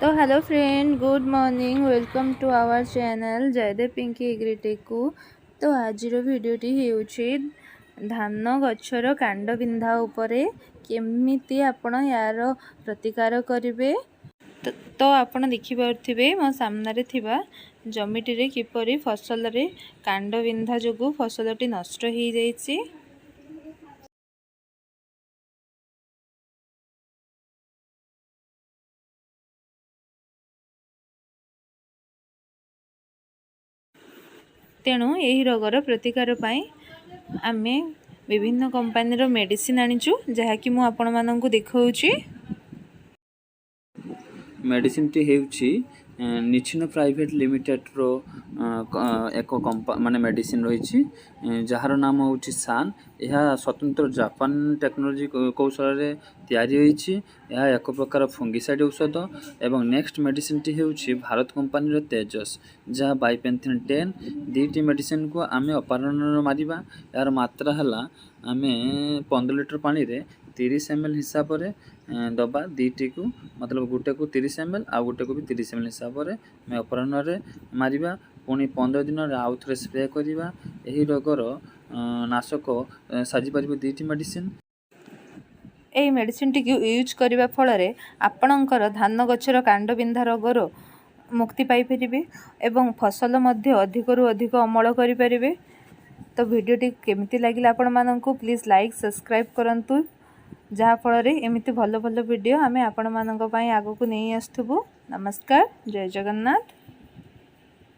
ତ hello friend, good morning, welcome to our channel Jaydev Pinki ଏଗ୍ରିଟେକୁ। ତ ଆଜିର ଭିଡ଼ିଓଟି ହେଉଛି ଧାନ ଗଛର କାଣ୍ଡ ବିନ୍ଧା ଉପରେ, କେମିତି ଆପଣ ୟାର ପ୍ରତିକାର କରିବେ। ତ ଆପଣ ଦେଖିପାରୁଥିବେ, ମୋ ସାମ୍ନାରେ ଥିବା ଜମିଟିରେ କିପରି ଫସଲରେ କାଣ୍ଡ ବିନ୍ଧା ଯୋଗୁଁ ଫସଲଟି ନଷ୍ଟ ହୋଇଯାଇଛି। ତେଣୁ ଏହି ରୋଗର ପ୍ରତିକାର ପାଇଁ ଆମେ ବିଭିନ୍ନ କମ୍ପାନୀର ମେଡ଼ିସିନ୍ ଆଣିଛୁ, ଯାହାକି ମୁଁ ଆପଣମାନଙ୍କୁ ଦେଖାଉଛି। ମେଡ଼ିସିନଟି ହେଉଛି ନିଛିନ ପ୍ରାଇଭେଟ୍ ଲିମିଟେଡ଼ର ଏକ କମ୍ପା ମାନେ ମେଡ଼ିସିନ ରହିଛି, ଯାହାର ନାମ ହେଉଛି ସାନ୍। ଏହା ସ୍ୱତନ୍ତ୍ର ଜାପାନ ଟେକ୍ନୋଲୋଜି କୌଶଳରେ ତିଆରି ହୋଇଛି। ଏହା ଏକ ପ୍ରକାର ଫଙ୍ଗିସାଇଡ଼୍ ଔଷଧ। ଏବଂ ନେକ୍ସଟ ମେଡ଼ିସିନଟି ହେଉଛି ଭାରତ କମ୍ପାନୀର ତେଜସ୍, ଯାହା ବାଇପେନ୍ଥିନ୍ 10। ଦୁଇଟି ମେଡ଼ିସିନକୁ ଆମେ ଅପରାହ୍ନରେ ମାରିବା। ଏହାର ମାତ୍ରା ହେଲା, ଆମେ 15 ଲିଟର ପାଣିରେ 30 ଏମ୍ ଏଲ୍ ହିସାବରେ ଦେବା ଦୁଇଟିକୁ। ମତଲବ ଗୋଟେକୁ 30 ଏମ୍ ଏଲ୍ ଆଉ ଗୋଟେକୁ ବି 30 ଏମ୍ ଏଲ୍ ହିସାବରେ ଆମେ ଅପରାହ୍ନରେ ମାରିବା। ପୁଣି 15 ଦିନରେ ଆଉ ଥରେ ସ୍ପ୍ରେ କରିବା। ଏହି ରୋଗର ନାଶକ ସାଜିପାରିବ ଦୁଇଟି ମେଡ଼ିସିନ। ଏହି ମେଡ଼ିସିନଟିକୁ ୟୁଜ୍ କରିବା ଫଳରେ ଆପଣଙ୍କର ଧାନ ଗଛର କାଣ୍ଡ ବିନ୍ଧା ରୋଗରୁ ମୁକ୍ତି ପାଇପାରିବେ ଏବଂ ଫସଲ ମଧ୍ୟ ଅଧିକରୁ ଅଧିକ ଅମଳ କରିପାରିବେ। ତ ଭିଡ଼ିଓଟି କେମିତି ଲାଗିଲା ଆପଣମାନଙ୍କୁ, ପ୍ଲିଜ୍ ଲାଇକ୍, ସବସ୍କ୍ରାଇବ୍ କରନ୍ତୁ, ଯାହାଫଳରେ ଏମିତି ଭଲ ଭଲ ଭିଡ଼ିଓ ଆମେ ଆପଣମାନଙ୍କ ପାଇଁ ଆଗକୁ ନେଇ ଆସୁଥିବୁ। ନମସ୍କାର, ଜୟ ଜଗନ୍ନାଥ।